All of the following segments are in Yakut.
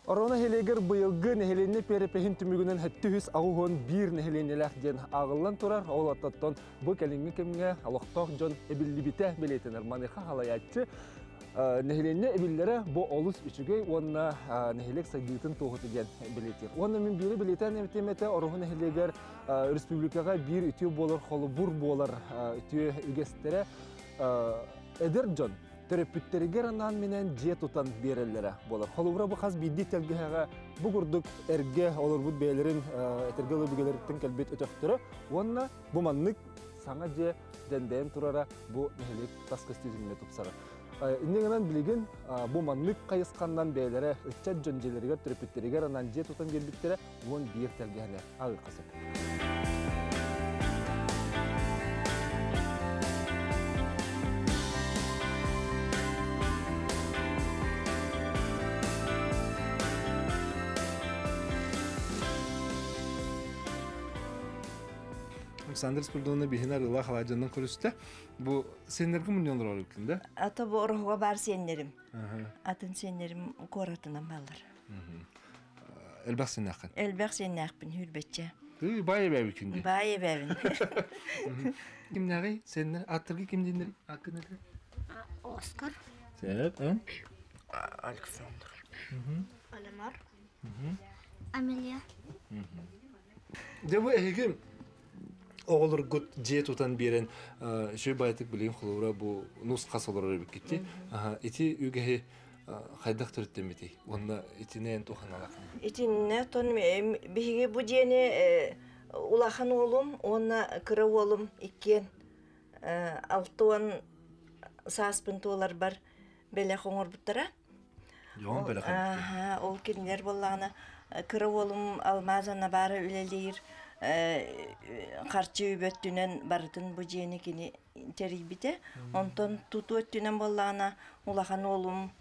Орона нэһилиэгэр быйылгы нэһилиэнньэ перепиһин түмүгүнэн 781 нэһилиэнньэлээх диэн ааҕыллан турар. Ол оттон бу кэлиҥҥи кэмҥэ олохтоох дьон эбиллибитэ бэлиэтэнэр. Маныаха халайааччы нэһилиэнньэ эбиллэрэ бу олус үчүгэй уонна нэһилиэк сайдыытын туоһута диэн бэлиэтиир. Уонна мин биири бэлиэтээн эбитим этэ Ороһу нэһилиэгэр республикаҕа биир үтүө буолар холобур буолар үтүө үгэстэрэ эдэр дьон төрөппүттэригэр анаан-минээн дьиэ тутан биэрэллэрэ буолар. Холобура бу хас биирдии тэлгэһэҕэ бу курдук эргэ олорбут бэйэлэрин этэргэ өбүгэлэриттэн кэлбит өтөхтөрө уонна бу маннык саҥа дьиэ дьэндэйэн турара бу нэһилиэк тас көстүүтүн тупсарар. Инньэ гынан билигин бу маннык хайысханнан бэйэлэрэ ыччат дьон дьиэлэригэр төрөппүттэригэр анаан дьиэ тутан биэрбиттэрэ 11 тэлгэһэни ааҕыахха сөп. Александр Спиридоновна биһин арыылаах халаадьаннан көрүстэ. Бу сеннерге мунньан олорор эбиккин да? Ата бу ороһуга бар сиэннэрим. Атын сиэннэрим куоратынан баллар. Элбэх сиэннээххин? Элбэх сиэннээхпин, хүрбэччэ. Ыы, баай эбээбиккин дии. Баай эбээбин. Кимнээҕий? Сиэннэр аттаргы ким диэннэр аккын этэ? Оскар. Сеп, эн? Александр. Алемар. Амелия. Дьэ бу эһиги оҕолоргут дьиэ тутан биэрэн үчүгэй баайытык билигин холобура бу нус-хас олорор эбиккит Ити үгэһи хайдах төрүттэммитий? Уонна итини эн туһаналааххын? Итиннэ тон биһиги бу дьиэни улахан уолум уонна кыра уолум иккиэн 60 сааспын туоларбар бэлэх оҥорбуттара. Дьон бэлэх Аха, ол кинилэр буоллаҕына кыра уолум Алмаз Анабара үлэлиир харчы үб өттүнэн барытын бу дьиэни кини тэрийбитэ. Онтон тутуу өттүнэн буоллаҕына улахан уолум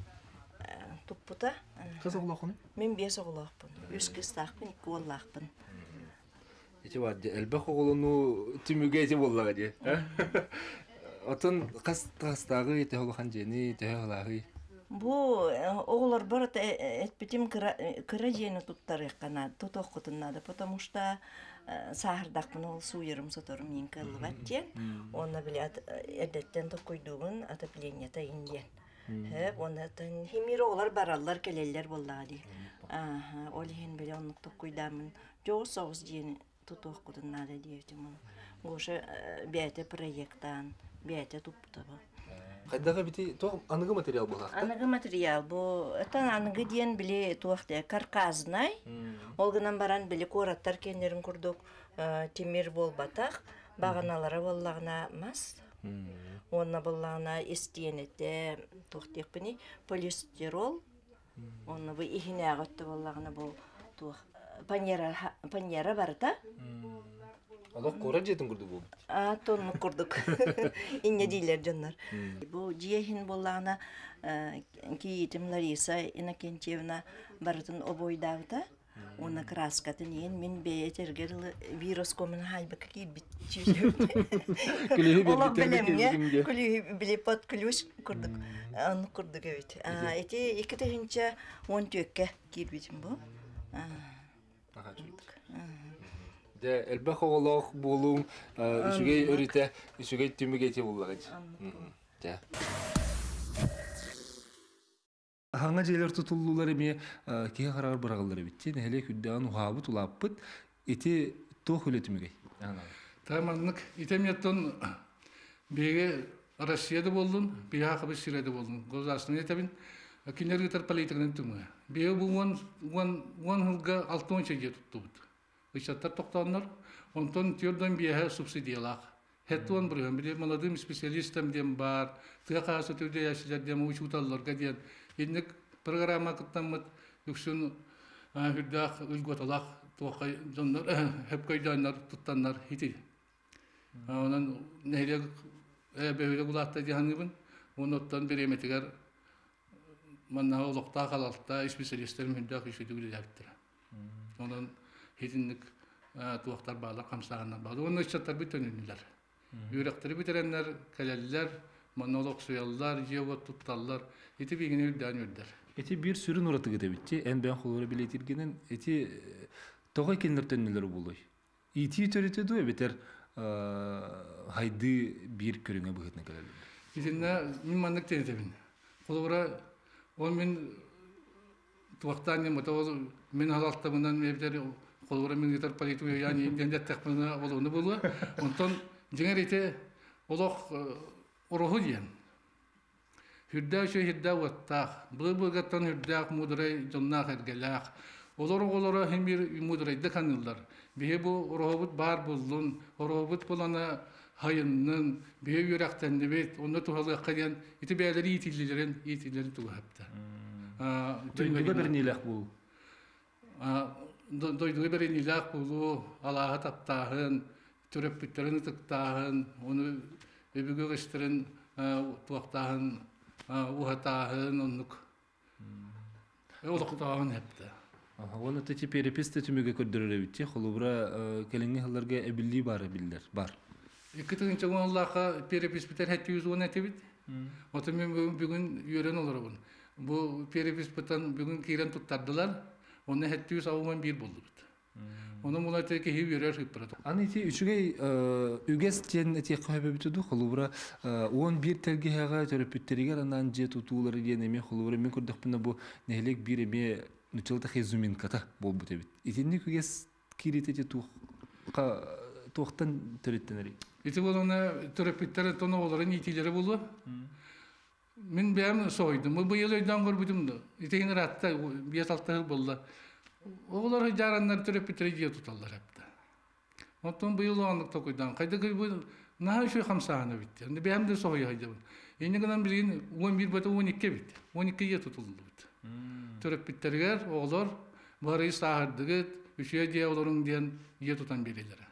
туппута. Хас оҕолооххунуй? Мин биэс оҕолоохпун. Үс кыыстаахпын, икки уоллаахпын. Ити бар дии, элбэх оҕолонуу түмүгэ ити буоллаҕа дии. Отон хас хастааҕый төһө улахан дьиэний, төһө аҕалааҕый? Бу оҕолорбор эппитим кыра кыра дьиэни туттарыахха наада, тутуоххутун наада, потому что сааһырдахпына ол сууйарым соторум иин кыаллыбат диэн. Уонна били эрдэттэн толкуйдуубун отоплениета иин диэн. Һэп уонна химиир оҕолор бараллар кэлэллэр буоллаҕа дии. Ааһа, ол иһин били оннук толкуйдааммын дьоҕус соҕус дьиэни тутуоххутун наада диэбитим. Гоша бэйэтэ проектаан, бэйэтэ туппута бу. Хайдах эбитий? Туох аныгы материал буолаахта? Аныгы материал бу это аныгы диэн били туох де карказнай. Ол гынан баран били куораттар киэннэрин курдук тимир буолбатах, баҕаналара буоллаҕына мас. Уонна буоллаҕына истиэнэтэ туох диэхпиний полистирол. Уонна бу иһинээҕи өттө буоллаҕына бу туох паньера паньера барыта. Олох куорат дьиэтин курдук буолбут. А тоннук курдук. Инньэ дииллэр дьоннор. Бу дьиэ иһин буоллаҕына кийиитим Лариса Иннокентьевна барытын обуойдаабыта. Уонна краскатын иһин мин бэйэ этэргэ дылы вирус комун хаайбакка киирбит Күлүүһү Олох биэрбиттэр бэлэмҥэ күлүүһү били под ключ курдук оннук курдук эбит. Ити 2014-кэ киирбитим бу. Дьэ, элбэх оҕолоох буолуум үчүгэй өрүтэ, үчүгэй түмүгэ ити буллаҕа Дьэ. Хаҥа дьиэлэр тутуллуулар эмиэ киһи хараҕар быраҕыллар эбит. Нэһилиэк үрдээҕин уһаабыт, улааппыт. Ити туох үлэ түмүгэй? Та маннык итэмиэттэн биһиги Россия да буоллун, биһиэхэ хабыс сирэ да буоллун, государственный этэбин, кинилэр ыытар политиканан түмүгэ. Биһиги бу уон сылга 60 дьиэ туттубут. Ыччаттар тохтооннор, онтон 45-э субсидиялаах. 70%, били молодым специалистам диэн баар, тыа хаһаайыстыбата үлэлээччилэр диэн, учууталларга диэн инник программа кыттаммыт үксүн үрдээх льготалаах туохха дьоннор хөпкөйдөөннөр туттаннар ити. Онон нэһилиэк бөһүөлэк улаатта дии саныыбын. Уонна оттон бириэмэтигэр манна олохтоох халалта исписэлиистэр үрдээх үчүгэй үлэлээбиттэрэ. Онон итинник туохтар баалар, хамсааһыннар баалар. Уонна ыччаттарбыт төнүннүлэр. Үөрэхтэри бүтэрэннэр кэлэллэр, Манна олохсуйаллар, дьиэ-уот тутталлар. Ити биһигини үрдээн үрдэр. Ити биир сүрүн уратыгыт эбитчи, эн бэйэҥ холобура билиэтиргинэн ити тоҕо кинилэр төннөлөрө буолуой? Иитии төрүтэ дуу эбэтэр хайдыы биир көрүҥэ быһыытынан кэлэллэр? Итиннэ мин маннык тиритэбин. Холобура, ол мин туохтаан ньымата ол мин халалтабынан эбэтэр холобура мин ыытар политика диэн эттэхпинэ олону буолуо. Онтон дьиҥэр ити олох ороһу диэн. Үрдээх үчүгэй сирдээх уоттаах, былыр-былыргаттан үрдээх муударай дьонноох эргэлээх. Олор оҕолоро син биир муударайдык аныыллар. Биһи бу ороһубут баар буллун, ороһубут булана хайыннын, биһи үөрэхтэннибит, онно туһалыахха диэн ити бэйэлэри иитиллилэрин иитиллэрин туһапта. Дойдуга бэриниилээх буолуу. Дойдуга бэриниилээх буолуу, алааһы таптааһын, төрөппүттэрин ытыктааһын, ону өбүгэ үгэстэрин туохтааһын, уһатааһын оннук олохтооһун эптэ. Уонна ити перепись түмүгэ көрдөрөр эбит холобура кэлиҥҥи сылларга эбиллии баара биллэр бар. 2010-лаахха переписпитер 710 этибит. Оту мен бүгүн үөрэн олоробун. Бу переписпитен бүгүн киирэн туттардылар. Онно 781 болдубут. Ону мула киһи үөрэр сыппыра. Аны ити үчүгэй үгэс диэн этиэххэ сөбөбүтэ дуу, холобура 11 тэлгэһэҕэ төрөппүттэригэр анаан дьиэ тутуулары диэн эмиэ холобура мин көрдөхпүнэ бу нэһилиэк биир эмиэ нуччалата изюминката буолбут эбит. Итинник үгэс киириитэ ити туохтан төрүттэнэрий? Ити буолана төрөппүттэр тоно оҕолорун иитиилэрэ буолуо. Мин бэйэм соһуйдум. Бу быйыл өйдөөн көрбүтүм да. Итигин ыраатта, 5-6 жыл буолла. Оҕолор дьаараннар төрөппүттэрэ дьиэ туталлар эбит. Оттон быйыл оннук толкуйдаан. Хайда бу наһаа үчүгэй хамсааһын эбит. Онно бэйэм да соһуйа сылдьабын. Инньэ гынан билигин 11 бата 12 эбит. 12 дьиэ тутуллубут. Төрөппүттэригэр оҕолор бары сааһырдыгыт, үчүгэй дьиэ олоруҥ диэн дьиэ тутан биэрэллэрэ.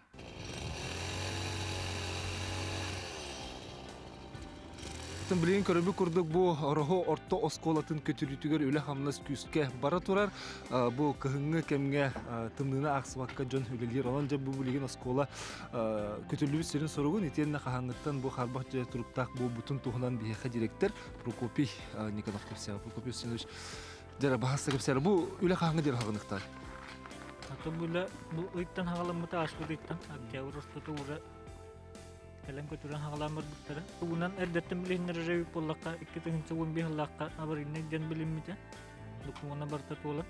Билигин көрөбүт курдук бу Ороһу орто оскуолатын көтүрүүтүгэр үлэ-хамнас күүскэ бара турар. Бу кыһыҥҥы кэмҥэ тымныыны аахсыбакка дьон үлэлиир. Онон дьэ бу билигин оскуола көтүллүбүт сирин соругун итиэннэ хаһааҥҥыттан бу харбах дьэ туруктаах буолбутун туһунан биһиэхэ директор Прокопий Никонов кэпсээҕэ. Прокопий Устинович, дьэ баһаста кэпсээр. Бу үлэ хаһааҥҥы диэри хаҕыныктаах? Аты бу үлэ бу ыйтан хаҕаламмыта ааспыт ыйтан октябрь ортото ура кэлэн көтүрэн хаҕалаан барбыттара. Тугунан эрдэттэн билиһиннэрэр эбит буоллахха 2015 сыллаахха аварийнай диэн билиммитэ. Докумуона барыта туолан.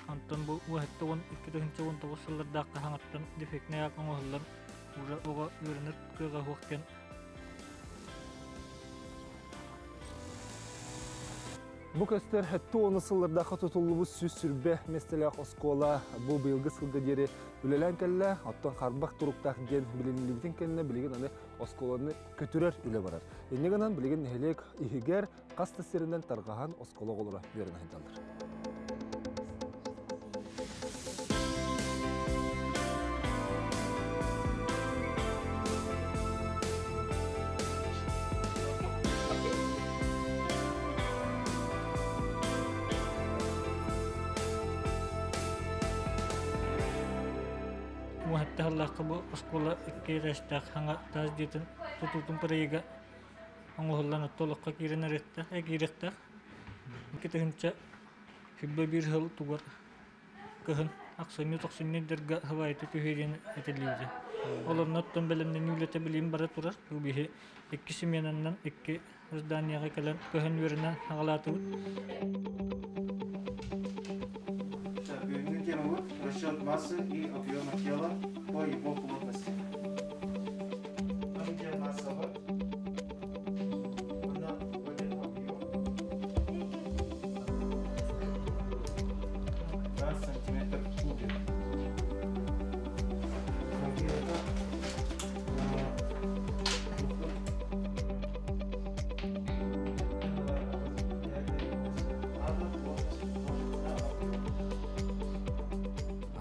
Онтон бу 2019 сыллардаахха хаҥаттан дефектнэй аак оҥоһуллан ура оҕо үөрэнэр кыаҕа суох диэн. Бу көстөр 70 сыллардаахха тутуллубут 120 миэстэлээх оскуола бу быйылгы сылга диэри үлэлээн кэллэ. Оттон харбах туруктаах диэн билиниллибитин кэннэ билигин аны оскуоланы көтүрэр үлэ барар. Инньэ гынан билигин нэһилиэк иһигэр хас да сиринэн тарҕаһан оскуола оҕолоро үөрэнэ сылдьаллар. Уһаттаһаллаахха бу оскуола икки этээстээх хаҥа таас дьиэтин тутуутун проега оҥоһуллан оттолоххо киирэн эриэхтээх, киириэхтээх. 2021 сыл тугар кыһын ахсынньы-тохсунньу ыйдарга хабаайыта түһүө диэн этиллибитэ. Ол оннуттан бэлэмнэнии үлэтэ билигин бара турар. Бу биһи икки сменаннан икки зданияҕа кэлэн көһөн үөрэнэн аҕалаатыбыт. Бүгүҥҥү темабыт расчет массы и объема тела по его плотности. Там, где масса вот, она вводит объем на сантиметр в кубе. Это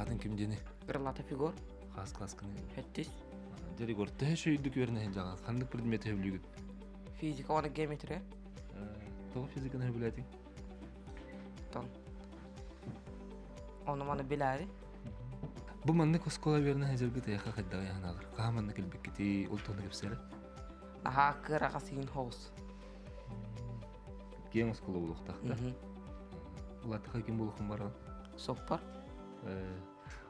Атын ким диэни? Крылатов Егор. Хас классканы? Хэттис. Дьэ Егор, төһө үчүгэйдик үөрэнэ сылдьаҕын? Ханнык предмети сөбүлүүгүн? Физика уонна геометрия. Тоҕо физиканы сөбүлээтиҥ? Тон. Ону маны билээри. Бу маннык оскуола үөрэнэ сылдьаргыт эйиэхэ хайдаҕый аһынаалар? Хаһан маннык кэлбиккитий? Ол туһунан кэпсээлэр. Наһаа кыараҕас иһин хоҕус. Киэҥ оскуола буолуохтаах да? Улаатыха ким буолуоххун баран? Соппар.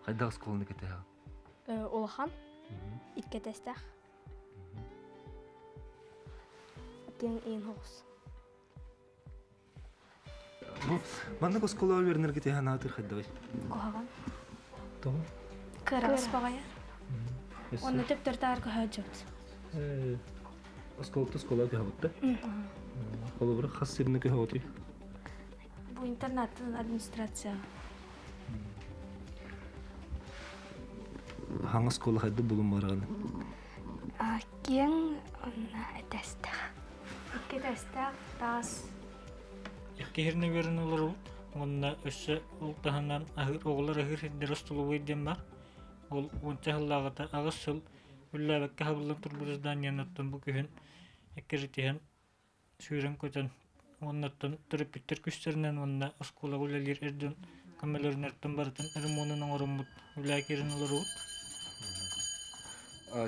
Хайдах оскуоланы кэтэһэҕин? Улахан. Икки этээстээх. Киэҥ иин соҕус. Бу маннык оскуолаҕа үөрэнэргэ тэһэн аатыр хайдаҕый? Куһаҕан. Тоҕо? Кыараҕас баҕайы. Онно төптөр таар көһөөдьөбүт. Оскуолата оскуола көһөбүт да? Холобура хас сирини көһөбүтүй? Бу интернаттан администрация. Хаҥа оскуола хайда булун бараҕын? Киэҥ онно этээстээх. Икки этээстээх таас. Икки үөрэн олоробут. Уонна өссө ол таһынан аһыыр оҕолор аһыыр сирдэрэ остолобуой диэн бар. Ол уонча сыллааҕыта аҕыс сыл үллээбэккэ хабыллан турбут зданиянаттан бу күһүн эккирэтиһэн сүүрэн-көтөн уоннаттан төрөппүттэр күстэринэн уонна оскуолаҕа үлэлиир эр дьон көмөлөрүнэртэн барытын ремонун оҥороммут үлээ киирэн олоробут.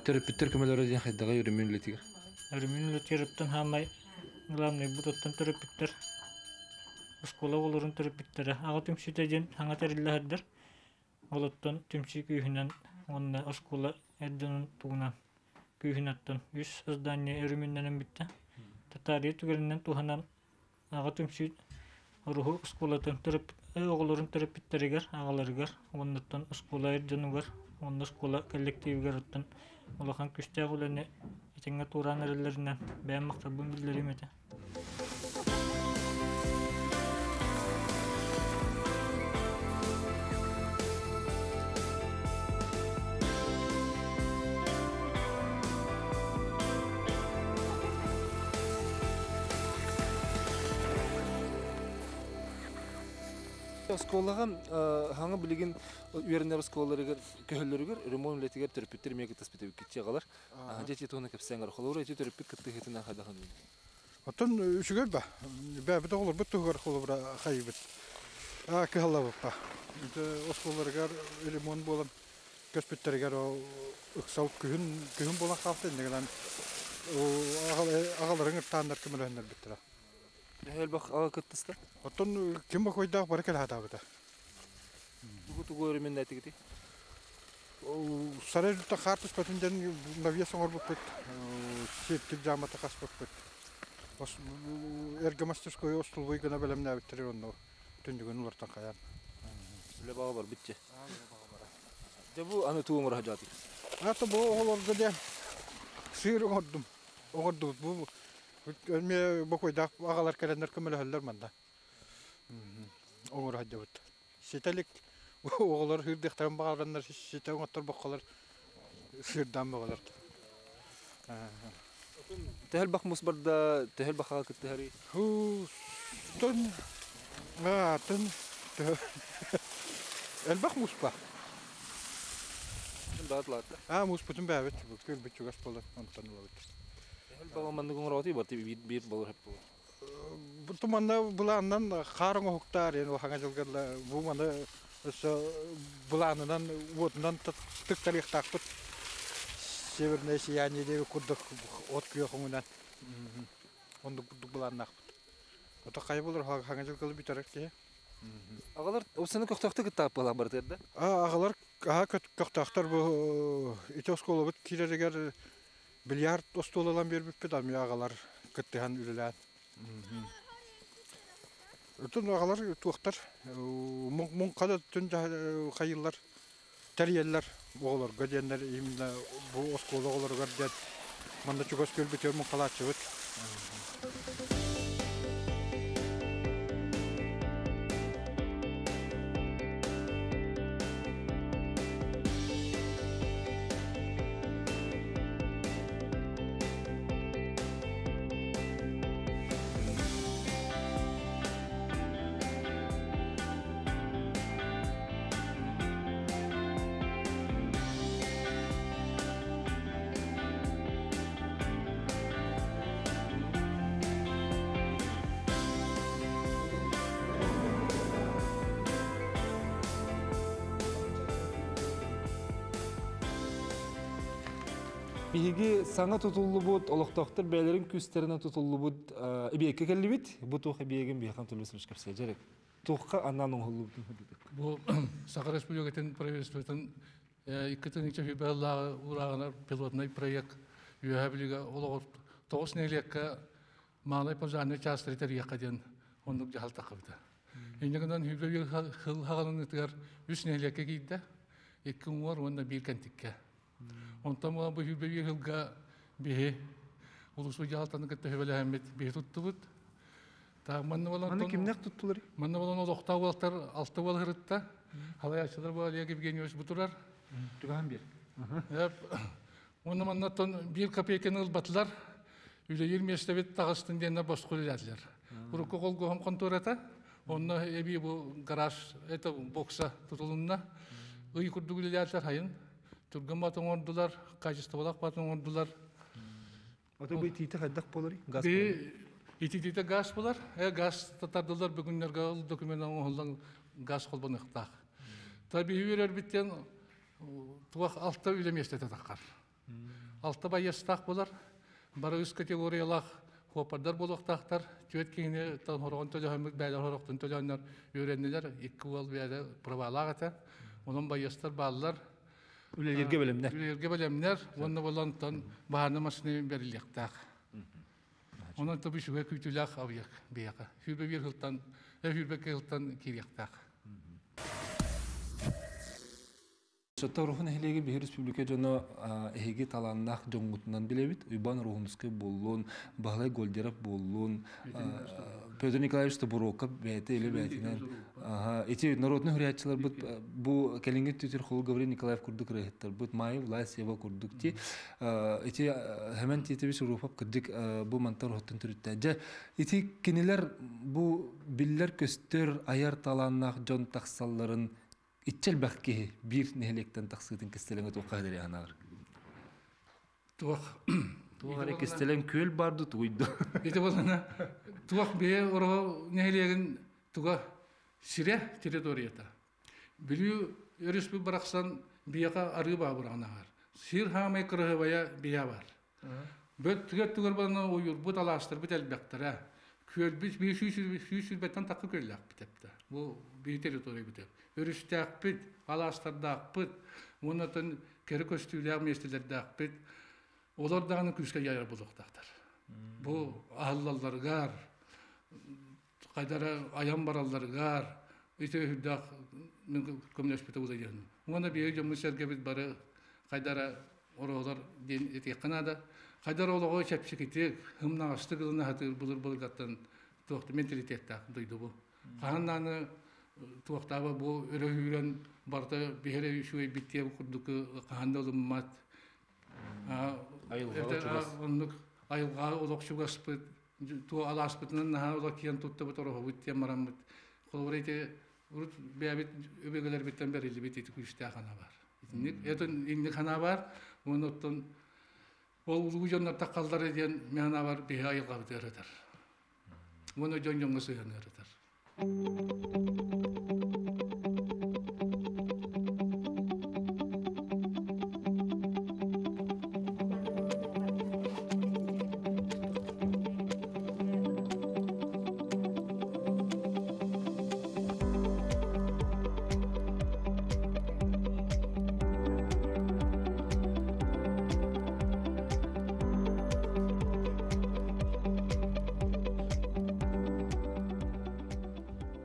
Төрөппүттэр көмөлөрө диэн хайдаҕый өрөмүөн үлэтигэр? Өрөмүөн үлэтигэр хаамай главный бутуттан төрөппүттэр оскуола оҕолорун төрөппүттэрэ аҕа түмсүүтэ диэн саҥа тэриллэһэрдэр. Олоттон түмсүү күүһүнэн уонна оскуола эр дьонун тугунан күүһүнэттэн үс здание өрөмүөннэнэн бүттэ. Татария түгэнинэн туһанан аҕа түмсүү Оруһу оскуолатын оҕолорун төрөппүттэригэр, аҕаларыгар, уоннаттан оскуола эр дьонугар, уонна оскуола коллективигэр оттон улахан күстээх үлэни этэҥҥэ туораан эрэллэринэн бэйэм махталбын биллэриим этэ. Оскуолаҕа хаҥа билигин үөрэнэр оскуолаларыгар көһөллөрүгэр ремонт үлэтигэр төрөппүттэр эмиэ кыттыспыт эбиккит аҕалар. Дьэ туһуна кэпсээҥ холобура ити төрөппүт кыттыһыытынан хайдахын. Оттон үчүгэй ба. Бэбит оҕолорбут туһугар холобура хайыбыт. Кыһаллабыппа. Оскуолаларыгар ремонт буолан көспүттэригэр ыксал күһүн күһүн буолан хаалта иннигинэн аҕаларын ыртааннар көмөлөһөннөрбүттэрэ. Элбэх аҕа кыттыста? Оттон ким бокойдаах бары кэлэ хатаабыта. Тугу тугу өрөмүннээтигити? Сарай үрдүттэн хаар түспэтин диэн навес оҥорбуппут, септик дьаамата хаспыппыт. Эргэ мастерской остолбуй гына бэлэмнээбиттэрэ онно түннүгүн улартан хайаан. Үлэ баҕа барбыт дьэ. Дьэ бу аны тугу оҥоро сылдьаатый? Ата бу оҕолорго дьэ сыыр оҥордум. Оҥордубут. Бу эмиэ бокуойдаах аҕалар кэлэннэр көмөлөһөллөр манна. Оҥоро сылдьабыт. Ситэ илик оҕолор сыырдыахтарын баҕараннар ситэ оҥотторбокколор сыырдаан бөҕөлөр. Төһө элбэх мус барда, төһө элбэх аҕа кыттыһарый? Тон, тон, элбэх мус ба. Баат лаатта. А, муспутун бэбит, күл чугас болар, онтон ылабыт. Элбэх маннык оҥороотуй барты биир биир болор хеп болор. Бу туманна былааннан хаар оҥоһуктаар ен улахаҥа дьылгарла бу маны өссө былаанынан уотунан тыктарыахтаахпыт. Северное сияние диэби курдук от күөх оҥунан оннук курдук былааннаахпыт. Ото хайа болор хаҥа дьылгалы бүтэрэр киһи. Аҕалар осыны көхтөөхтүк кыттааппылаах барытыр да? Аҕалар аха көхтөөхтөр бу ити оскуолабыт киирэригэр бильярд остуолалан биэрбиппит ами аҕалар кыттыһан үлэлээн. Отон аҕалар туохтар муҥха түн хайыллар тэрийэллэр оҕолорго диэннэр именно бу оскуола оҕолоругар диэн манна чугас көлбүтүөр муҥхалааччыбыт. Биһиги саҥа тутуллубут, олохтоохтор бэйэлэрин күүстэринэн тутуллубут эбиэккэ кэллибит. Бу туох эбиэгин биһиэхэ төлөс кэпсээ дьэрик. Туохха анаан оҥоһуллубутун Бу Саха Республикатын правительствотын 2-нче февраллааҕы урааҕынар пилотный проект Үөһээ Бүлүүгэ олоҕор 9 нэһилиэккэ малай пожарный частары тэрийиэххэ диэн оннук дьаһал таххыбыта. Инньэ гынан хүбэ хыл хаҕаланыытыгар үс нэһилиэккэ киирдэ, икки уҥуор уонна биир кэнтиккэ. Онтон буолан бу хүбэ хылга биһи улуус дьаһалтаны кытта хүбэлэһэммит биһи туттубут. Та манна болон Аны кимнэх туттулар? Манна болон олохтоох уолтар алта уол хырытта. Халаячылар бу Олег Евгеньевич бутурар. Түгахан бир. Уонна маннаттан биир копейканы ылбатылар. Үлэлиир миэстэбит таҕыстын диэннэр босхо үлэлээтилэр. Урукку холгоһом хонтуората. Онно эбии бу гараж, это бокса тутулунна. Ый курдук үлэлээтилэр хайын. Түргэн бат оҥордулар, качестволаах бат оҥордулар. Ото бу итиитэ хайдах буолар? Газ. Итиитэ газ буолар. Газ татардылар бүгүннэргэ ол документ оҥоһуллан газ холбонуохтаах. Та биһи үөрэрбиттэн туох алта үлэ миэстэтэ таххар. Алта байыастаах буолар. Бары үс категориялаах хуоппардар буолуохтаахтар. Түөрт киһини хороҕон төлөһөммүт бээлэр хорохтун төлөөннөр үөрэннилэр. Икки уол бээлэ правалаах этэ. Онон байыастар бааллар. Үлэлэргэ бэлэмнэр. Үлэлэргэ бэлэмнэр. Уонна болонтон баһааны машина берилиэхтээх. Онон тобу үчүгэй күүтүүлээх объект биһиэхэ. Сүүрбэ биир сылтан, сүүрбэ сылтан киириэхтээх. Сотто Руһун нэһилиэги биһи республика дьоно эһиги талааннаах дьоҥҥутунан билэбит. Уйбаан Руһунскай буоллун, Баһылай Гольдеров буоллун, Петр Николаевич Тобуруокап бэйэтэ илэ бэйэтинэн. Ити народный хуриаччыларбыт бу кэлиҥҥи түтүр холу Гаврил Николаев курдук ырыаһыттарбыт, Майя Власьева курдук ти. Ити Хэмэн Титович Руфов кырдьык бу мантан роһуттан төрүттээх. Дьэ, ити кинилэр бу биллэр-көстөр айар талааннаах дьон тахсалларын иччэ элбэх киһи биир нэһилиэктэн тахсыытын кистэлэҥэ туохха хэдэрэ анаҕар? Туох Туох эрэ кистэлэҥ күөл бар ду тугуйду? Ити болана туох бэйэ ороһо нэһилиэгин туга сирэ территорията. Бүлүү өрүспүт барахсан биэхэ арыы баабыраҕын аһар. Сир хаамай кырыһыбайа биһэ бар. Бөт түгэр түгэр балана уйурбут алаастарбыт элбэхтэрэ. Күөлбүт биир сүүс сүүрбэттэн тахха күөллээхпит эптэ. Бу биир территория бүтэр. Өрүстээхпит, алаастардаахпыт, уонна кэрэ көстүүлээх миэстэлэрдээхпит. Олор даҕаны күүскэ дьайар буолуохтаахтар. Бу аһыллалларыгар, хайдара айан баралларыгар, ити үрдээх көмөлөспүтэ була диэн. Уонна биһиги дьоммут сэргэбит бары хайдара ороолор диэн этиэххэ наада. Хайдар олоҕу чэпчэкитик, ымнаҕастык ылына сатыыр былыр-былыргаттан туох менталитеттаах дойду бу. Хаһан даҕаны туохтааба бу өрөһүүрэн барыта биһири үчүгэй диэн курдук хаһан да ылыммат. Айылҕаҕа чугас. Оннук айылҕаҕа олох чугаспыт, туо алааспытынан наһаа олох киэн туттабыт ороһубут диэн бараммыт. Холобура ити урут бэйэбит өбүгэлэрбиттэн бэриллибит ити күүстээх ана бар. Итинник этин инник ханаа бар. Уонна оттон ол улуу дьоннор таххаллара диэн мен бар биһи айылҕабыт ыаратар. Уонна дьон дьоҥҥо сыһыан ыаратар.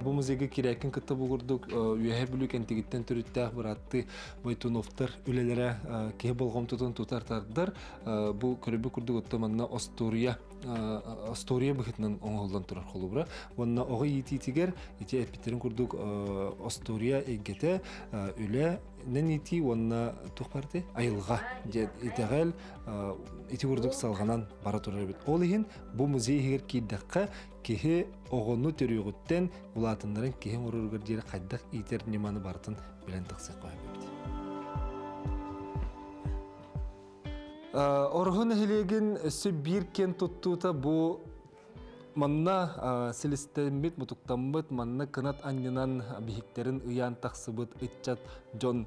Бу музейга кирээкин кытта бу курдук Үөһээ Бүлүү кэнтигиттэн төрүттээх бырааттыы Бойтуновтар үлэлэрэ киһи болҕомтотун тутар тардар. Бу көрөбү курдук отто манна остуоруйа остуоруйа быһыытынан оҥоһуллан турар холобура. Уонна оҕо иитиитигэр ити эппиттерин курдук остуоруйа эйгэтэ үлэ нэн иитии уонна туох барты айылҕа диэн итэҕэл ити курдук салҕанан бара турар эбит. Ол иһин бу музей иһигэр киирдэххэ киһи оҕону төрүөҕүттэн улаатыннарын киһи оҥороругар диэри хайдах иитэр ньыманы барытын билэн тахсыахха сөп. Ороһу нэһилиэгин өссө биир киэн туттуута бу манна силистэммит, мутуктаммыт, манна кынат анньынан биһиктерин ыйаан тахсыбыт ыччат дьон.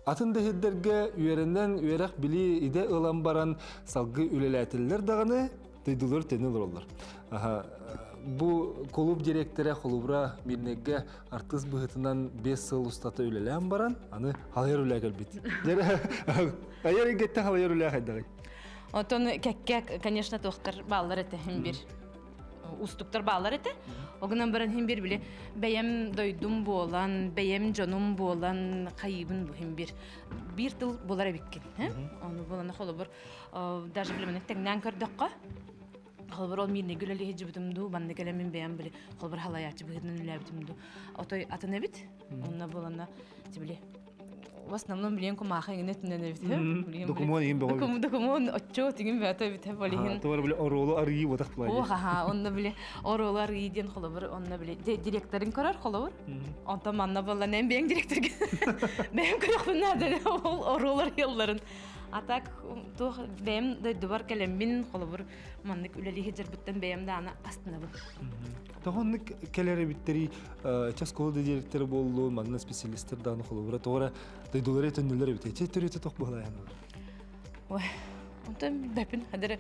Атын да сирдэргэ үөрэнэн үөрэх билии идэ ылан баран салгыы үлэлээтэллэр даҕаны дойдулар төнө олороллор. Бу клуб директора холобура Мирнэгэ артыыс быһыытынан 5 сыл устата үлэлээн баран, аны халайар үлэ кэлбит. Айар эйгэттэн халайар үлэ хайдаҕый? Отон кэккэ, конечно, туохтар бааллар этэ хим бир устуктар бааллар этэ. Огынан баран хим бир биле бэйэм дойдум буолан, бэйэм дьонум буолан хайыбын бу хим бир бир тыл булар эбиккин. Ону булан холобур даже билемене тэҥнээн көрдөххө холобур ол миирнэ үлэлиһи жыбытым дуу, манна кэлэммин бэйэм били холобур халаячы быһыытынан үлээбитим дуу. Отой атын эбит. Онно булана тибили в основном билен кумааха иҥин өттүнэн эбит. Докумуон иҥин бөҕө. Докумуон отчуот иҥин бөҕөтө эбит болиһин. Туора биле оруолу арыйыы ботах була. О, хаха, онно биле оруолу арыйыы диэн холобур, онно биле директорын көрөр холобур. Онтон манна буолла мен бэйэм директорга бэйэм көрөхпүн наада ол оруол арыйалларын. А так туох бэйэм дойдубар кэлэммин холобур маннык үлэлии сылдьарбыттан бэйэм даана астынабын. Тоҕоннук кэлэр эбиттери час школа директоры боллу, манна специалисттер дааны холобура тоҕора дойдулары төннүлэр эбит. Че төрүтэ тох буолайан. Ой, онтон билбэппин хадары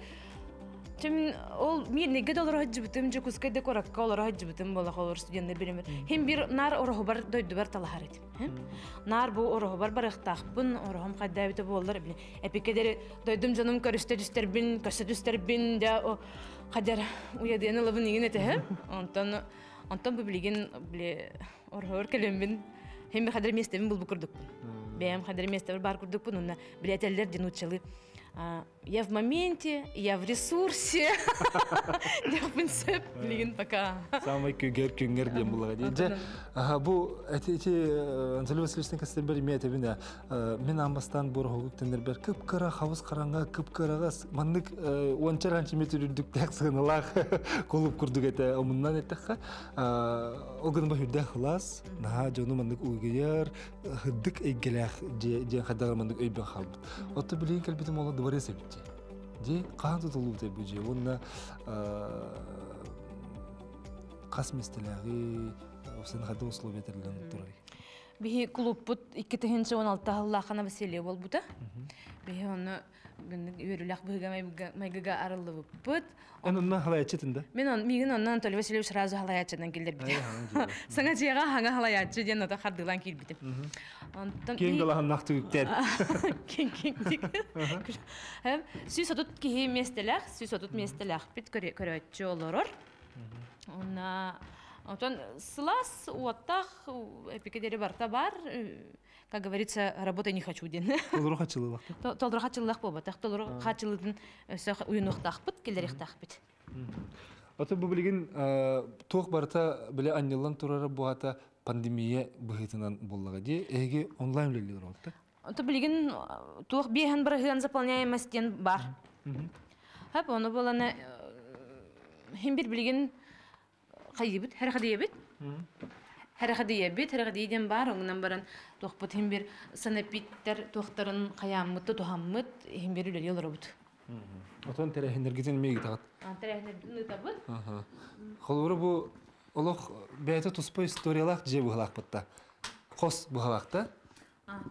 Чим ол миирнеге да олоро сылдьыбытым, Дьокуускайда куоракка олоро сылдьыбытым буола холор студеннар билимир. Хим бир нар ороһубар дойдубар талаһар этим. Нар бу ороһубар барыахтаахпын, ороһум хайда эбитэ буоллар били эпикедери дойдум дьонум көрүстэ түстэрбин, көрсө түстэрбин да хадьар уйадыан ылабын игин этэ. Онтон онтон бу билигин били ороһугар кэлэммин хим хадыр местебин булбу курдукпун. Бэйэм хадыр местебер бар курдукпун, онна билетеллер дин учалы Я в моменте, я в ресурсе. Диэхпин сөп билигин пока. Самый күгер күнгер диэн буллаҕа дии. Дьэ, бу эти эти Анатолий Васильевичтан кэстербер имеет эбинэ мин аан бастаан буор теннербер кып-кыра хабыс харанга кып-кырагас маннык уонча сантиметр үрдүктээх сыаналаах кулуп курдук этэ омуннан эттэххэ ол гынан үрдээх кылаас наһаа дьону маннык угуйар хырдык эйгэлээх дьиэ хайдах маннык өйбөн хаалбыт. Отто билигин кэлбитим ола дворец эбит дии. Дьиэ хаһан тутуллубутай бу дьиэ уонна хас миэстэлээҕи уопсайынан хайдах условия тэриллэн турарый? Биһи клубпут 2016 сыллаахына Василий буолбута. Биһи ону үөрүүлээх быһыыга майгыга арыллыбыппыт. Эн онно халаяччытын да? Мен он, миигин онно Анатолий Васильевич сразу халаяччынан киллэрбитэ. Саҥа дьиэҕэ хаҥа халаяччы диэн ото хардыылаан киирбитим. Онтон Киэҥ далаһаннаах түгүктэр. Киэҥ киэҥ 130 киһи миэстэлээх, 130 миэстэлээхпит көрөөччү олорор. Онна Отон сылаас уоттаах эпикедери барта бар, как говорится, работа не хочу диэн. Толору хачылылах. Толору хачыллах буолбатах. Толору хачылытын өссө уйунуохтаахпыт, киллэриэхтаахпыт. Ото бу билигин туох барыта биле анньыллан турара буһата пандемия быһыытынан буоллаҕа дии. Эһиги онлайн үлэлиир олорто. Ото билигин туох биэһэн бырыһыан заполняемость диэн бар. Хап ону буолана хим бир билигин хайыыбыт хэрэхэдийэбит хэрэхэдийэбит хэрэхэдийэ диэн баар оҥунан баран туохпут иһин бир санэпиттэр туохтарын хайааммыт тутуһаммыт иһин бир үлэлии олоробут. Отон тэрээһиннэргитин эмиэ ыытаҕыт? Тэрээһиннэрбитин ыытабыт. Холобура бу олох бэйэтэ туспа историялаах дьиэ быһалаахпыт да. Хос быһалаах да?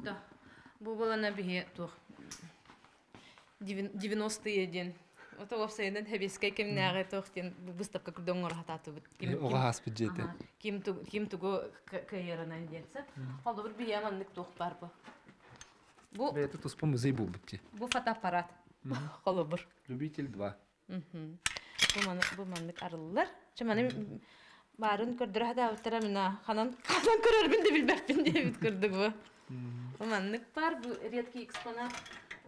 Да. Бу буолана биһи туох 90-е диэн Ото уопсайынан хэбиэскэй кэмнээҕи туох диэн выставка курдук оҥоро сатаатыбыт. Оҕо ааспыт дьиэтэ. Ким ким тугу кыайарынан диэн сөп. Холобур биһиэ маннык туох баар бу. Бу бэйэтэ туспа музей буолбут дии. Бу фотоаппарат. Холобур. Любитель 2. Бу маны бу маннык арыллар. Чэ маны баарын көрдөрө сатаабыттара мина ханан ханан көрөрбүн да билбэппин диэбит курдук бу. Бу маннык баар бу редкий экспонат.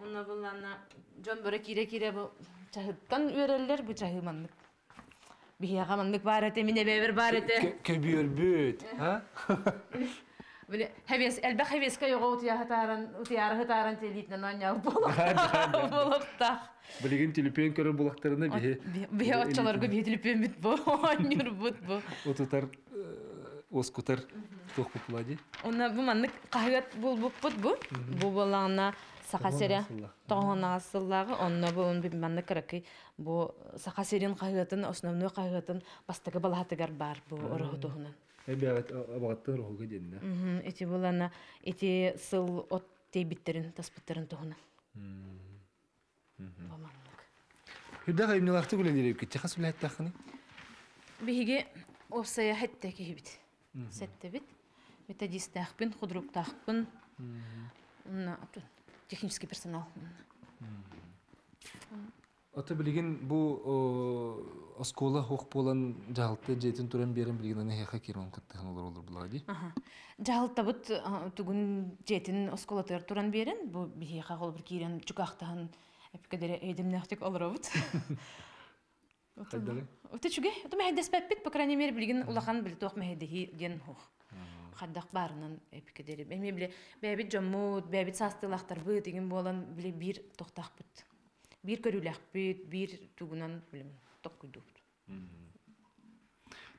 Онно булланна дьон бөрө киирэ-киирэ бу чаһыттан үөрэллэр бу чаһы маннык. Биһиэхэ маннык баар этэ, мин эбээбэр баар этэ. Көбүөрбүт, а? Били хэбиэс элбэх хэбиэскэ оҕо утуйа утуйаары хытааран телиитинэн оонньообут буолуохтаах. Билигин түлүпүөн көрөр булахтарына биһи биһи оччолорго биһи түлүпүөммүт бу оонньуурбут бу. Утутар уоскутар туох була дии. Онно бу маннык хаһыат булбуппут бу. Бу буоллаҕына Саха сирэ тоҕоноос сыллааҕы онно бу маннык кыракый бу Саха сирин хаһыатын основной хаһыатын бастакы балаһатыгар баар бу ороһу туһунан. Эбээт абаҕаттан ороһуга диэннэ. Ити булана ити сыл от Тиэйбиттэрин, таспыттарын туһунан. Бу маннык. Үрдэх айымньылаахтык үлэлиир эбиккит. Хас үлэһиттээххиний? Биһиги уопсайа сэттэ киһибит. Сэттэбит. Методистаахпын, худруктаахпын. Технический персонал. Ото билигин бу оскуола хуох буолан дьаһалта дьиэтин туран биэрэн билигин аны эһиэхэ киирэн кыттыһан олороллор булаҕа дии. Дьаһалтабыт тугун дьиэтин оскуолатыгар туран биэрэн, бу биһиэхэ холобур киирэн чукаахтаһан эпикэдэрэ эйдэмнээхтик олоробут. Ото үчүгэй. Ото мэһэйдэспэппит, по крайней мере, билигин улахан били туох мэһэйдэһии диэн суох. Хайдах баарынан эпикэдэри. Эмиэ били бэйэбит дьоммут, бэйэбит саастыылаахтарбыт игин буолан били биир тохтаахпыт. Биир көрүүлээхпит, биир тугунан билим токкуйдуубут.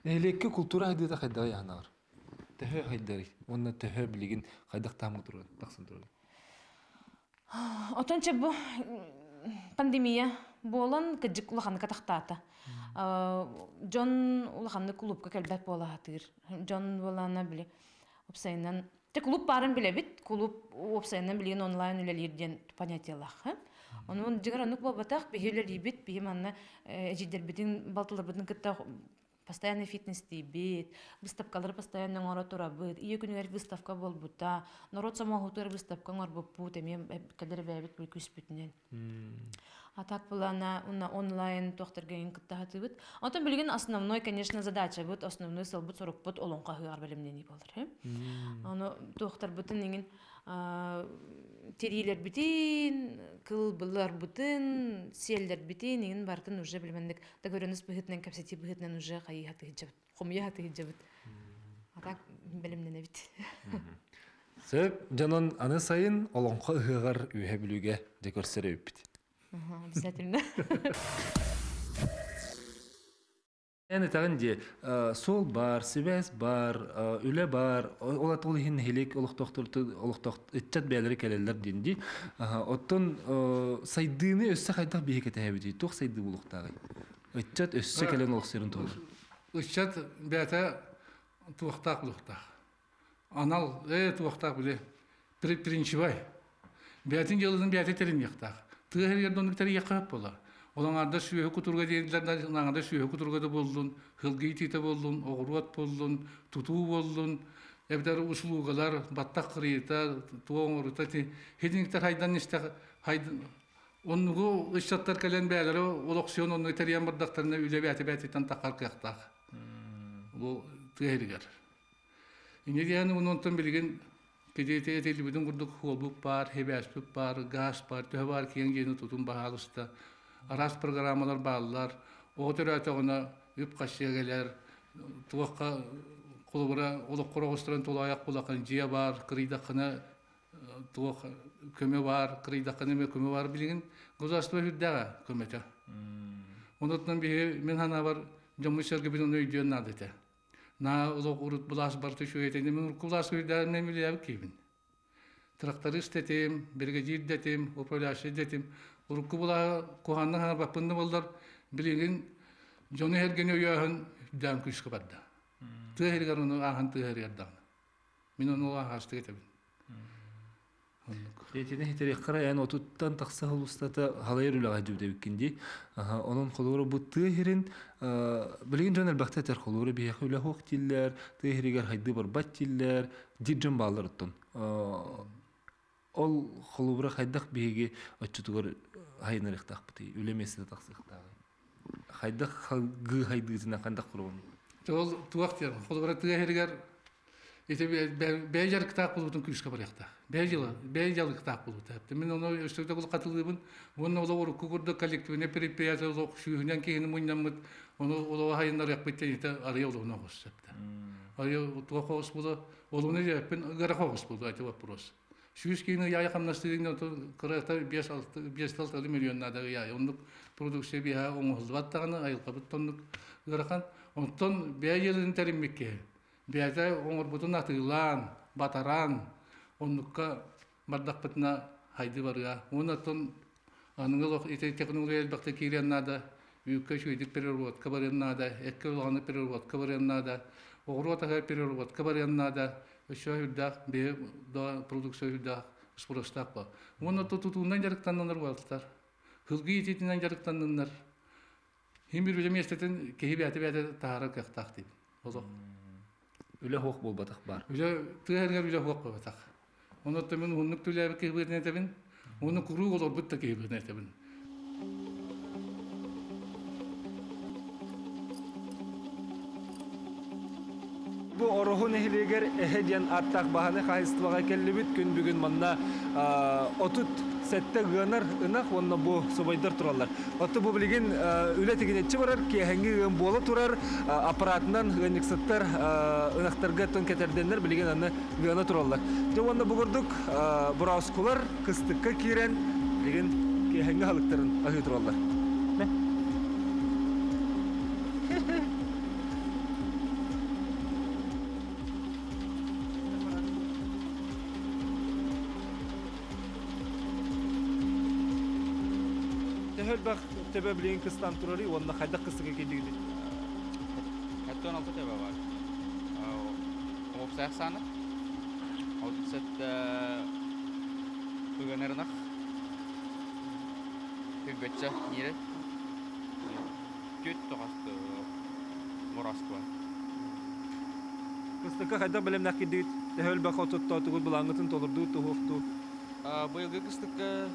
Нэһилиэккэ култуура хайдыыта хайдаҕый аһанаҕар? Төһө хайдарый? Уонна төһө билигин хайдах таһымҥа турар, тахсан турар? Отон чэ бу пандемия буолан кыдьык улаханнык атахтаата. Дьон улаханнык клубка кэлбэт буола сатыыр. Дьон буолаана били уопсайынан Те клуб баарын билэбит. Клуб уопсайынан билигин онлайн үлэлиир диэн понятиелаах. Ону дьиҥэр оннук буолбатах. Биһи үлэлиибит, биһи манна эдьиийдэрбитин, балтыларбытын кытта постоянно фитнестиибит, выставкалары постоянно оҥоро турабыт. Ийэ күнүгэр выставка буолбута, норуот сомоҕоһутугар выставка оҥорбуппут, эмиэ кэлэр бэйэбит күүспүтүнэн. А так была на онлайн туохтарга кытта сатыыбыт. Онтон билигин основной, конечно, задачабыт, основной сылбыт сорукпут олоҥхо ыһыаҕар бэлэмнэнии буолар. Ону туохтарбытын иҥин тириилэрбитин, кылбыларбытын, сиэллэрбитин иҥин барытын уже билимэнник договоренность быһыытынан кэпсэтии быһыытынан уже хайыы сатыһыдьабыт, хомуйа сатыһыдьабыт. А так бэлэмнэнэбит. Сөп, дьонон аны сайын Олоҥхо ыһыаҕар Үөһэ Бүлүүгэ дьэ көрсөр эбиппит. Обязательно. Эн этэҕин дии, суол бар, сибээс бар, үлэ бар, ол ол иһин нэһилиэк олохтоохтору олохтоох ыччат бэйэлэрэ кэлэллэр диэн дии. Оттон сайдыыны өссө хайдах биһи кэтэһэбитий? Туох сайдыы буолуохтааҕый? Ыччат өссө кэлэн олохсуйарын туһунан. Ыччат бэйэтэ туохтаах буолуохтаах. Анал туохтаах били предприимчивай. Бэйэтин дьыалатын бэйэтэ тэриниэхтээх. Тыа сиригэр да оннук тэрийиэххэ сөп буолар. Ол аҥаардас сүөһү кутурга дииллэр аҥаардас сүөһү кутурга да буоллун, сылгы иитиитэ буоллун, оҕуруот буоллун, тутуу буоллун, эбэтэр услугалар, баттах кырыйыта, туох оҥорута хитиниктэр хайдан истэх оннугу ыччаттар кэлэн бэйэлэрэ олохсуйан оннугу тэрийэн бардахтарына үлэ бэйэтэ бэйэтиттэн таххар кыахтаах. Бу тыа сиригэр. Инньэ диэн онтон билигин кидиэти этиллибитин курдук хуолбут баар, хибээспит баар, гаас баар, төһө баар киэҥ дьиэни тутун баһаалыста. Араас программалар бааллар. Оҕо төрөөтөҕүнэ үп-харчы кэлэр, туохха холобура олоххор оҕустаран тулаайах булахан дьиэ баар, кырыйдаххына туох көмө баар, кырыйдаххына эмиэ көмө баар билигин государство үрдээҕэ көмөтө. Онон биһиги мин санаабар дьоммут-сэргэбит ону өйдүөн наада этэ. Наа олох урут былаас барыта үчүгэй этэ. Мин урукку былаас үрдээҕинэн үлэлээбит киһибин. Тракторист этим, бригадир да этим, управляющий да этим. Урукку былааһы куһаҕаннык хаҥарбаппын да буоллар, билигин дьону эргэни өйөөһүн үрдээн күүскэ барда. Тыа сиригэр ону ааһан тыа сиригэр даҕаны. Мин ону аһаҕастык этэбин. Итини хитэриэххэ эн отуттан тахса сыл устата халайар үлэҕэ дьүбүтэбиккин дии. Онон холуора бу тыа сирин билигин дьон элбэхтэ этэр холуора биһиэхэ үлэ суох дииллэр, тыа сиригэр хайдыы барбат дииллэр, диир дьон бааллар оттон. Ол холобура хайдах биһиги оччотугар хайынарыахтаахпытый, үлэ миэстэтэ тахсыахтааҕый? Хайдах халгыы хайдыытынан хайдах куругун? Ол туох диэн, холобура тыа сиригэр ити бэйэ дьарыктаах буолбутун күүскэ барыахтаах. Бэйэ дьыала, бэйэ дьарыктаах буолбута. Мин ону өссө төгүл хатылыыбын. Уонна олох урукку курдук коллективнай предприятие олох сүүһүнэн киһини мунньаммыт, ону олоҕу хайыннарыахпыт диэн ити арыйа олоҕуна оҕус сөптө. Арыйа туох оҕус буолуо, олоҕуна диэппин ыарахан оҕус буолуо ити вопрос. Сүүс киһини ыйаайы хамнастыырын кырата 5-6 миллион наада ыйаайы. Оннук продукция биһа оҥоһуллубат даҕаны, айылҕабыт оннук ыарахан. Онтон бэйэ дьыалатын тэриммит киһи. Бэйэтэ оҥорбутун атыылаан, батаран, оннукка бардахпытына хайды барыа. Уонна оттон аныгы олох ити технология элбэхтэ киириэн наада. Үүккэ үчүгэйдик переработка барыан наада, эккэ улаханнык переработка барыан наада, оҕуруот аһыгар переработка барыан наада. Өссө үрдээх биһи да продукция үрдээх. Спростаах ба. Уонна тутуунан дьарыктаннанар буолтар. Хылгы ититинэн дьарыктанныннар. Хим bir үлэ миэстэтин киһи бэйэтэ таһаарар кыахтаах диибин. Олох. Үлэ хуох буолбатах бар. Үлэ тыа үлэ хуох буолбатах. Онон мин уһуннук түлээбит киһи быһыытынан этэбин. Уонна куруук олорбут да киһи быһыытынан этэбин. Бу Ороһу нэһилиэгэр Эһэ диэн ааттаах баһаны хаһайыстыбаҕа кэллибит. Күн бүгүн манна 37 ыанар ынах уонна бу субайдар тураллар. Оттон бу билигин үлэ тигинэччи барар, киэһэҥҥи ыам буола турар, аппаратынан ыанньыксыттар ынахтарга тон кэтэрдэннэр билигин аны ыана тураллар. Дьэ уонна бу курдук борооску,лар кыстыкка киирэн билигин киэһэҥҥи аһылыктарын аһыы тураллар. Төһө элбэх төбө билигин кыстаан турарый уонна хайдах кыстыга кэллигитий? 76 төбө бар. Уопсай ахсаана. 37 ыганарынах. Күлбөччө нире. Түт тоҕосто Москва. Кыстыкка хайдах бэлэмнээх кирдигит? Төһө элбэх отуттоотугут былааҥҥытын толордуу туһуохтуу? Быйылгы кыстыкка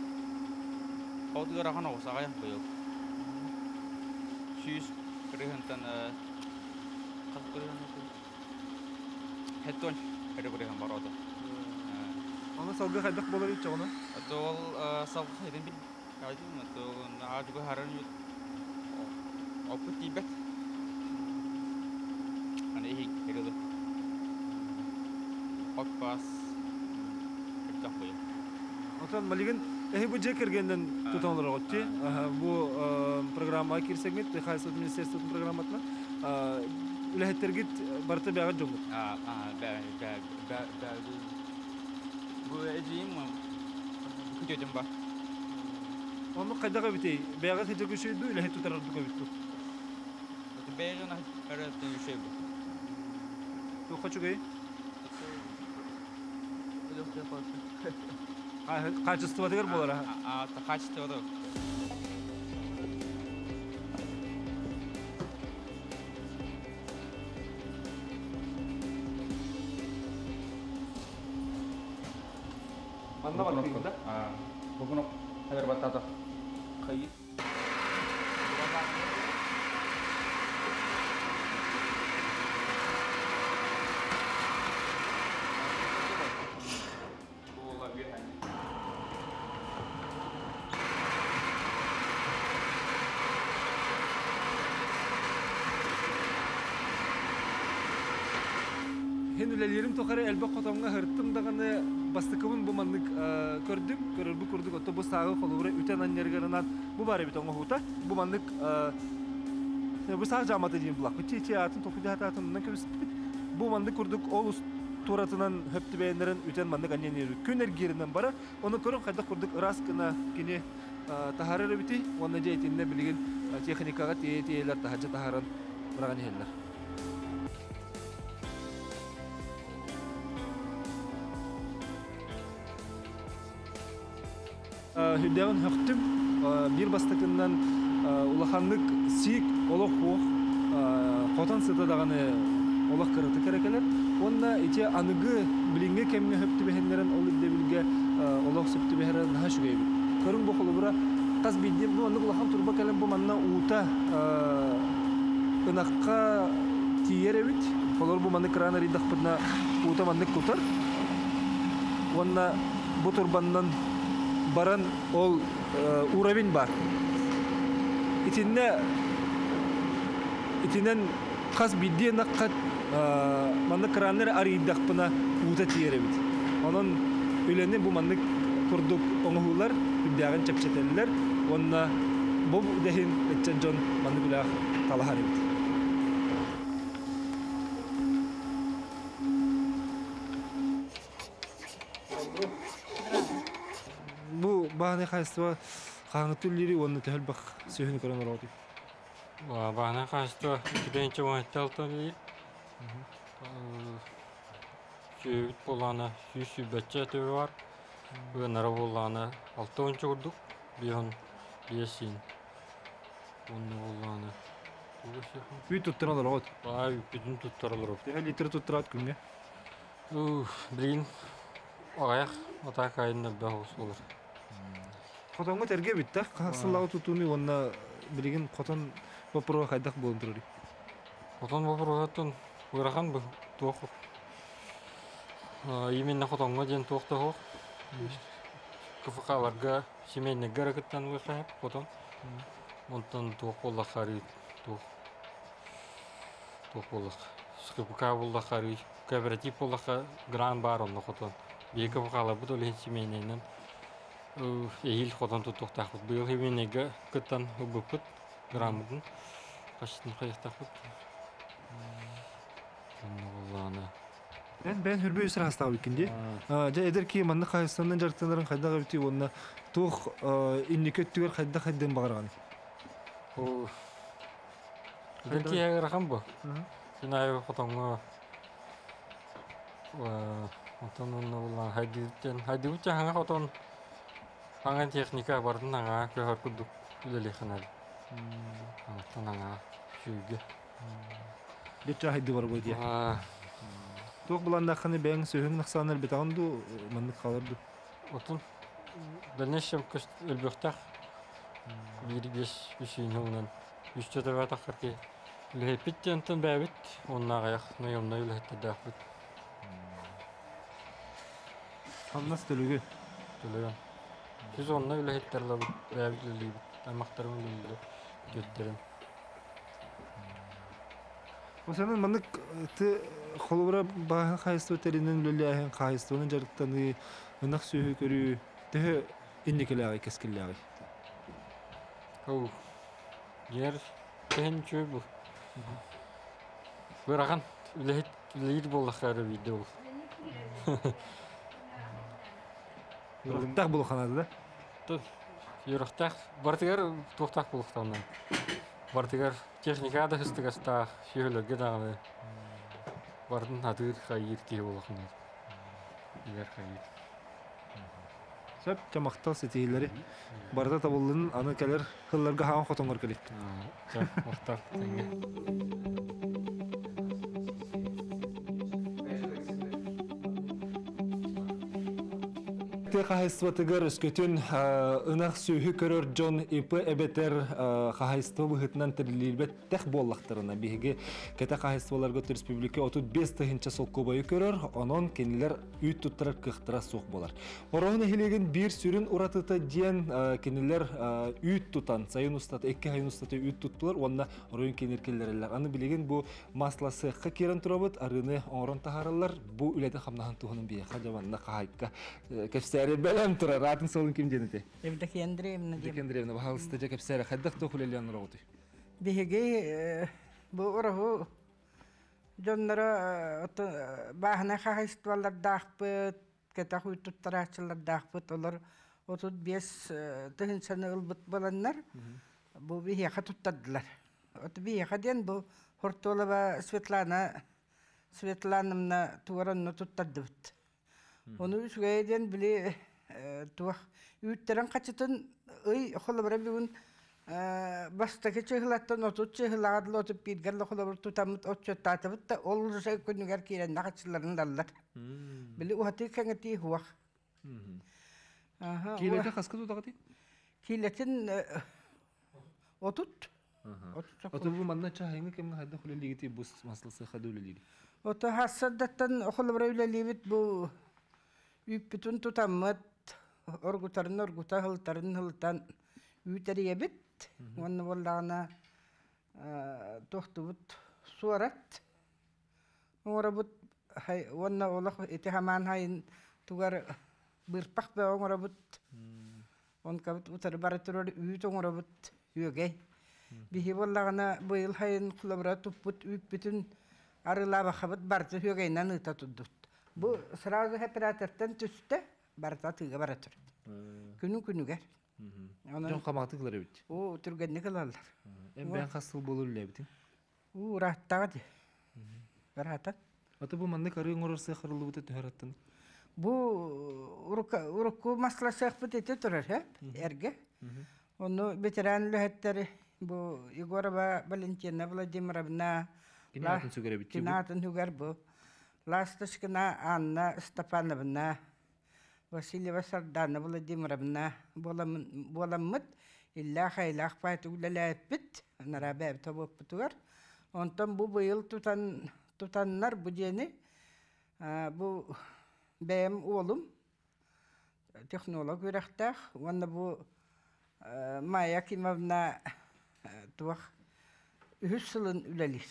от ыарахан оҕус аҕай быйыл. 100 кырыһынтан хас кырыһын Хеттон эрэ бырыһын бар ото. Оны салгы хайдах болар иччоҕуна? Ол салгы хайдан бил. Аадьуга харан оппут тиийбэт. Аны иһин эрэлэ. От бас элбэх быйыл. Отон малигин эһи бу дьиэ кэргэнинэн тутан олороҕут дии. Бу программаҕа киирсэҥҥит, Хайысхат министерствотын программатынан үлэһиттэргит барыта бэҕэ дьоҥҥут. Бу эдьиийим күтүөтүм бар. Оннук хайдах эбитий? Бэйэҕэ сылдьар үчүгэй дуу, үлэһит тутар ордук эбит дуу? Бэйэ дьоно өрөттөн үчүгэй бу. Туохха үчүгэй? Качествотыгар буолар аха. Качествода. Манна баттыгын да? Бу хабер баттата. Хайы. Хин үлэлиирим тухары элбэх хотоҥҥо сырыттым даҕаны бастакыбын бу маннык көрдүм. Көрөрбүт курдук ото бу сааҕы холобура үтэн анньарыгарынан бу бар эбит оҥоһуута. Бу маннык бу саах дьаамата диэн булахпыт. Чи аатын толкуйдаатаатын оннан кэбиспит. Бу маннык курдук ол туратынан хөп түбэйэннэрин үтэн маннык анньан күн эргииринэн барар. Оны көрөн хайдах курдук ыраас гына кини таһаарар эбитий уонна дьэ итиннэ билигин техникаҕа тиэйэ-тиэйэлэр таһырдьа таһааран быраҕан иһэллэр. Үрдээҕин хөхтүм. Биир бастакыннан улаханнык сиик олох хуох хотон сыта даҕаны олох кыратык эрэ кэлэр. Уонна ити аныгы билиҥҥи кэмҥэ хөп түбэһиннэрэн ол ирдэбилгэ олох сөп түбэһэрэ наһаа үчүгэй эбит. Көрүҥ бу холобура хас биирдии бу оннук улахан турба кэлэн бу манна уута ынахха тиийэр эбит. Холобур бу маннык кран арыйдахпытына уута маннык кутар. Уонна бу турбаннан баран ол уровень бар. Итиннэ итинэн хас биирдии ынахха маннык краннар арыйдахпына уута тиийэр эбит. Онон үлэни бу маннык курдук оҥоһуулар үрдээҕин чэпчэтэллэр уонна бу дэһин ыччат дьон маннык үлээх талаһар эбит. Бу баһынай хаһайыстыба хаһаҥҥыты үллири уонна төһө элбэх сүөһүнү көрөн олороҕутуй? Баһынай хаһайыстыба 2016 үлэлиир. Сүөһүбүт буоллаҕына 120 төбө бар. Ыанара буоллаҕына 60 курдук, 55 син. Онно буоллаҕына Үүт туттаран олороҕут? Аа, үүппүтүн туттара олоробут. Төһө литр туттараат күҥҥэ? Билигин аҕыйах атаак айын элбэх оҕус буолар. Хотоҥҥо тэргэ бүттэх сыллааҕы тутууну уонна билигин хотон боппуруоһа хайдах буолан турарый? Хотон боппуруоһуттан ыарахан бу туох именно хотоҥҥо диэн туох да суох. КФК-ларга семейнайга эрэ кыттан ылыахха хотон. Онтон туох буоллахха арыы туох туох буоллах СКПК буоллахха арыы кооператив буоллахха грант баар онно хотон. Биһиги КФК-ларбыт ол иһин семейнайынан эһиил хотон туттуохтаахпыт. Быйыл семейнайга кыттан ылбыппыт граммытын хаччытын хайыахтаахпыт. Онно буоллаҕына Эн бэйэн хүрбэ үс ыраастаабыккын дии. Дьэ эдэр киһи маннык хаһыстанан дьарыктанарын хайдах эбитий уонна туох инники өттүгэр хайдах хайдыан баҕараҕын? Эдэр киһи ыарахан бу. Син аайы хотоҥҥо онтон онно буллаҕына хайдыыттан хайдыыбыт хаҥа хотон хаҥа техника барытын аҥаа көһөр курдук үлэлиэххэ наада. Оттон аҥаа сүүргэ. Дьэ хайды барбы диэ. Туох былааннааххыный бэйэҥ сүөһүҥ ахсаана элбэтэҕин дуу, маннык хаалар дуу? Отун дальнейшем өлбөхтөх биир биэс үс уунан үстэ төбөтөххөр ки үлэһиппит диэнтэн бэйэбит уонна аҕыйах наемнай үлэһиттэрдээхпит. Хамнас төлүгү? Төлөгөн. Сезоннай үлэһиттэр ылабыт, бэйэбит үлэлиибит, аймахтарым үлэлииллэр, түөттэрим. Осанан маннык ты холобура бааһын хаһайыстыба тэринэн үлэлээһин, хаһайыстыбаны дьарыктаныы, ынах сүөһү көрүү төһө инникилээҕий, кэскиллээҕий? Ол дьиҥэр тэһин үчүгэй бу. Ыарахан үлэһит үлэлиир буоллахха эрэ биирдэ ол. Үөрэхтээх буолуохханаада да? Тут үөрэхтээх барытыгар туохтаах буолуохтаҕына барытыгар техника да сыстыгастаах, сүөһүлэргэ даҕаны барытын сатыыр хайыыр киһи буолуоххуна билэр хайыыр. Сөп, чэ махтал ситиһиилэри. Барыта табыллын аны кэлэр сылларга хаан хотоҥҥор кэлик. Чэ, махтал тэҥҥэ. Тыа хаһайыстыбатыгар өскөтүн ынах сүөһү көрөр дьон ИП эбэтэр хаһайыстыба быһыытынан тэриллибэт буоллахтарына биһиги кэтэх хаһайыстыбаларга республика 35 тыһыынча солкуобайы көрөр, онон кинилэр үүт туттарар кыахтара суох буолар. Ороһу нэһилиэгин биир сүрүн уратыта диэн кинилэр үүт тутан, сайын устата, икки сайын устата үүт туттулар уонна оройун кинилэр киллэрэллэр. Аны билигин бу масло сыахха киирэн турабыт, арыыны оҥорон таһаараллар. Бу үлэтин хамнаһын туһунан биһиэхэ дьэ манна хаһаайка кэпсээри бэлэм турар. Аатын суолун ким диэн этэй? Евдокия Андреевна диэн. Евдокия Андреевна, баһаалыста дьэ кэпсээри хайдах туох үлэлээн олоҕутуй? Биһиги бу ороһу дьонноро бааһынай хаһайыстыбалардаахпыт, кэтэх үүт туттарааччылардаахпыт. Олор 35 тыһыынчаны ылбыт буоланнар, бу биһиэхэ туттардылар. От биһиэхэ диэн бу Хортуолова Светлана Светлановна тугар онно туттардыбыт. Ону үчүгэйэ диэн били туох үүттэрин хачытын ый холобура бүгүн бастакы чыһылаттан 30 чыһылаҕа дылы 31-гэр да холобур тутаммыт отчуоттаатыбыт да ол уже күнүгэр киирэннэ хаччыларын ылаллар. Били уһатыы кэҥэтии суох. Киилэтин хаска тутаҕытый? Киилэтин 30. Ото бу манна чаһыҥҥы кэмҥэ хайдах үлэлиигитий бу масласыаха да үлэлиир? Ото хассардаттан холобура үлэлиибит бу үүппүтүн тутаммыт оргутарын оргута сылтарын сылтан үүт эрийэбит уонна буоллаҕына туохтубут суорат оҥоробут уонна олох ити хамаан хайын тугар быырпах бөҕө оҥоробут онкабыт утары бара турар үүт оҥоробут үөгэй биһи буоллаҕына быйыл хайын холобура туппут үүппүтүн арыылаабахабыт барыта үөгэйинэн ыыта турдут бу сразу оператортан түстэ барыта атыыга бара турар күнүн күнүгэр Дьон хамаҕатык ылар эбит. Оо, түргэнник ылаллар. Эн бэйэҥ хас сыл буолар үлэлээбитиҥ? Уу, ырааттаҕа дии. Ыраатан. Аты бу маннык арыы оҥорор сыах арыллыбыта төһө ыраттан? Бу урукку масласыахпыт ити турар, эргэ. Ону ветеран үлэһиттэр бу Егорова Валентина Владимировна Кини аатын сүгэр эбит. Кини аатын сүгэр бу. Ласточкина Анна Степановна, Васильева Сардана Владимировна буоламмыт иллээх-эйлээх паайты үлэлээппит, анараа бэйэбит тобуоппутугар. Онтон бу быйыл тутан тутаннар бу диэни бу бэйэм уолум технолог үөрэхтээх уонна бу Майя Акимовна туох үһүс сылын үлэлиир.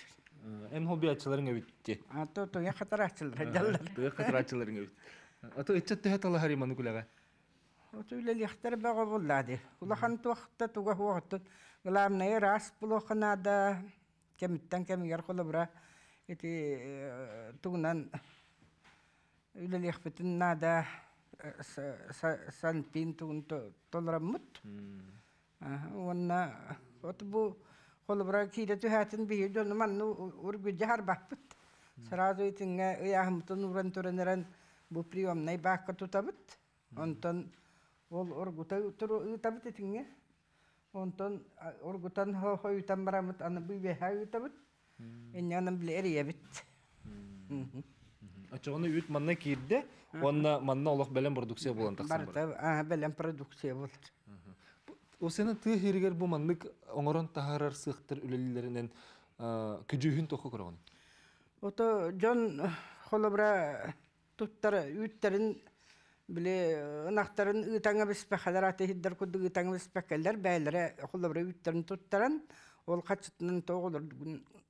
Эн хоббиаччыларыҥ эбит. Ато туя хатарааччылар дьаллар. Туя хатарааччыларыҥ эбит. Ато ыччат төһө талаһар маннык үлэҕэ? Ото үлэлиэхтэр бөҕө буллаа дии. Улахан туохта туга хуоҕуттун. Главное ыраас булуохха наада. Кэмиттэн кэмигэр холобура ити тугунан үлэлиэхпитин наада санпин тугун толороммут. Уонна от бу холобура киирэ түһээтин биһиги дьону манна ургуйдьа харбаппыт. Сразу итинҥэ ыйааһыммытын ууран туран эрэн бу приемнай баакка тутабыт. Онтон ол оргута ыытабыт итинҥэ. Онтон оргутан хойутан бараммыт аны бу үөһэ ыытабыт. Инньэ гынан били эрийэбит. Оччоҕуна үүт манна киирдэ уонна манна олох бэлэм продукция буолан тахсан барар. Барыта бэлэм продукция буолар. Осена тыа иһигэр бу маннык оҥорон таһаарар сыахтар үлэлииллэринэн көдьүүһүн туохха көрөҕүн? Ото дьон холобура туттар үүттэрин били ынахтарын ыытаҥа биспэхэлэр аты иһирдэр курдук ыытаҥа биспэккэлэр бэйэлэрэ холобура үүттэрин туттаран ол хаччытынан то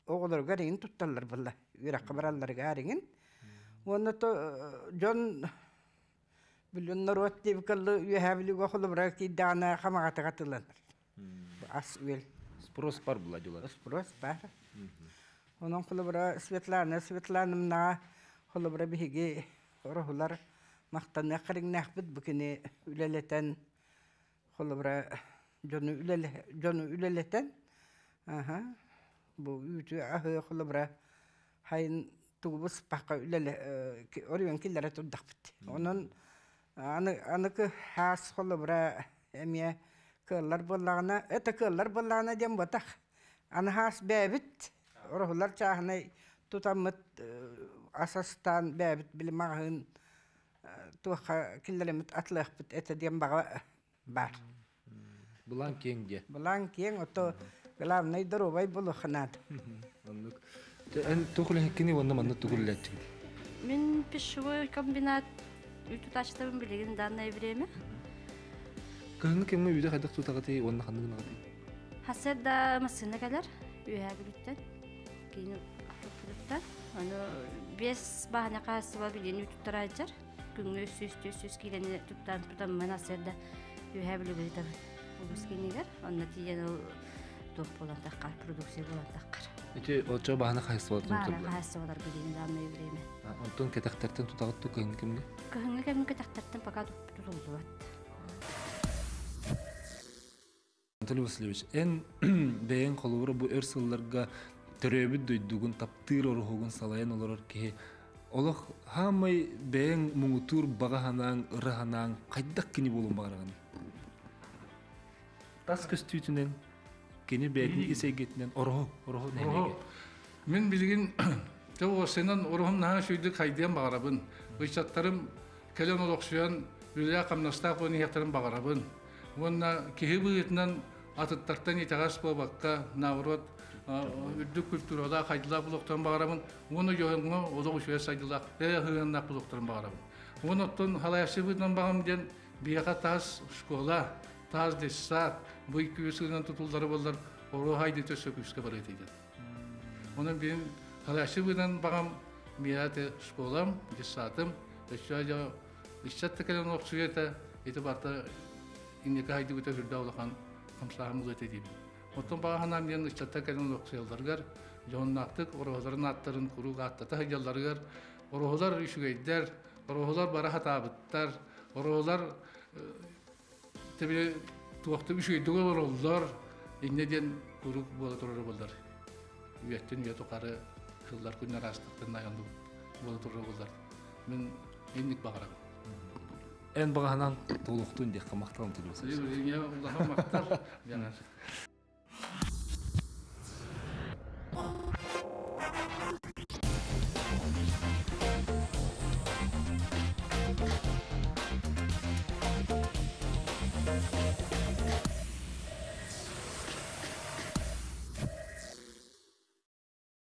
оҕолоругар иҥин тутталлар буолла үөрэххэ баралларыгар иҥин уонна то дьон билин норуот диэбикаллы үөһээ билигэ холобура киирдэҕинэ хамаҕатыга тылланар ас үөл спрос бар була дьулар спрос бар онон холобура Светлана Светлановнаҕа холобура биһиги ороһулар махтаныах кэриҥнээхпит бу кини үлэлэтэн холобура дьону дьону үлэлэтэн аха бу үүтү аһы холобура хайын тугу быспакка үлэлэ оройуон киллэрэ турдахпыт онон аны аныкы хаас холобура эмиэ кыаллар буоллаҕына это кыаллар буоллаҕына диэн буотах аны хаас бээбит ороһулар чааһынай тутаммыт ас астаан бээбит били маҕаһыын туохха киллэриммит атылыахпыт этэ диэн баҕа баар. Былаан киэҥ диэ. Былаан киэҥ, ото главный доруобай буолуохха наада. Оннук. Эн туох үлэһиккиний уонна манна тугу үлэлээччигин? Мин пищевой комбинат үүт тутааччытабын билигин данное время. Кыһыҥҥы кэмҥэ үүтэ хайдах тутаҕытый уонна ханнык гынаҕытый? Хасыарда массыына кэлэр Үөһээ Бүлүүттэн, киин Бүлүүттэн. Ону биэс баһана хаһаайыстыба билиэн үүт туттарааччар. Күҥҥэ 300-400 киилэни туттаан тутаммын асыарда Үөһээ Бүлүүгэ ыытабын. Улуус киинигэр. Онно тиийэн ол туох буолан таххар, продукция буолан таххар. Ити оччо баһана хаһаайыстыбалар Баһана хаһаайыстыбалар билиэн данное время. Онтон кэтэхтэртэн тутаҕыт ту кыһыҥҥы кэмҥэ? Кыһыҥҥы кэмҥэ кэтэхтэртэн пока тутуллубат. Анатолий Васильевич, эн бэйэҥ холобура бу өр сылларга төрөөбүт дойдугун таптыыр оруһугун салайан олорор киһи олох хаамай бэйэҥ муҥутуур баҕа санааҥ, ыра санааҥ хайдах кини буолуон баҕараҕын? Тас көстүүтүнэн, кини бэйэтин ис эйгэтинэн ороһу, ороһу нэһилиэгэ. Мин билигин уопсайынан ороһум наһаа үчүгэйдик хайдыан баҕарабын. Ыччаттарым кэлэн олохсуйан үлэлээх-хамнастаах буолан иһиэхтэрин баҕарабын. Уонна киһи быһыытынан атыттартан итэҕэс буолбакка, наоборот, үрдүк культуралаах, хайдылаах буолуохтарын баҕарабын. Уонна дьоҥҥо олох үчүгэй сайдыылаах, ыһыаннаах буолуохтарын баҕарабын. Уонна оттон халайааччы быһыытынан баҕам диэн биһиэхэ таас школа, таас детсад, бу икки сылынан тутуллара буоллар, оруо хайдыыта өссө күүскэ барыа этэ диэн. Онон билин халайааччы быһыытынан баҕам миэхэ школам, детсадым, өссө Ыччат да кэлэн олохсуйа этэ, ити барыта инники хайдыбыта сүрдээх улахан хамсааһын буолуо этэ диибин. Оттон баҕа санаам диэн ыччаттар кэлэн олохсуйалларыгар, дьоһуннаахтык ороһуларын ааттарын куруук ааттата сылдьалларыгар, ороһулар үчүгэйдэр, ороһулар бара сатаабыттар, ороһулар тэбили туохтук үчүгэйдик олороллор, инньэ диэн куруук буола турар буоллар. Үйэттэн үйэ тухары сыллар күннэр аастахтарына айаннык буола турар буоллар. Мин Инник баҕарабын. Эн баҕаһынан туолуохтун диэххэ махталым тулуса. Улахан махтал.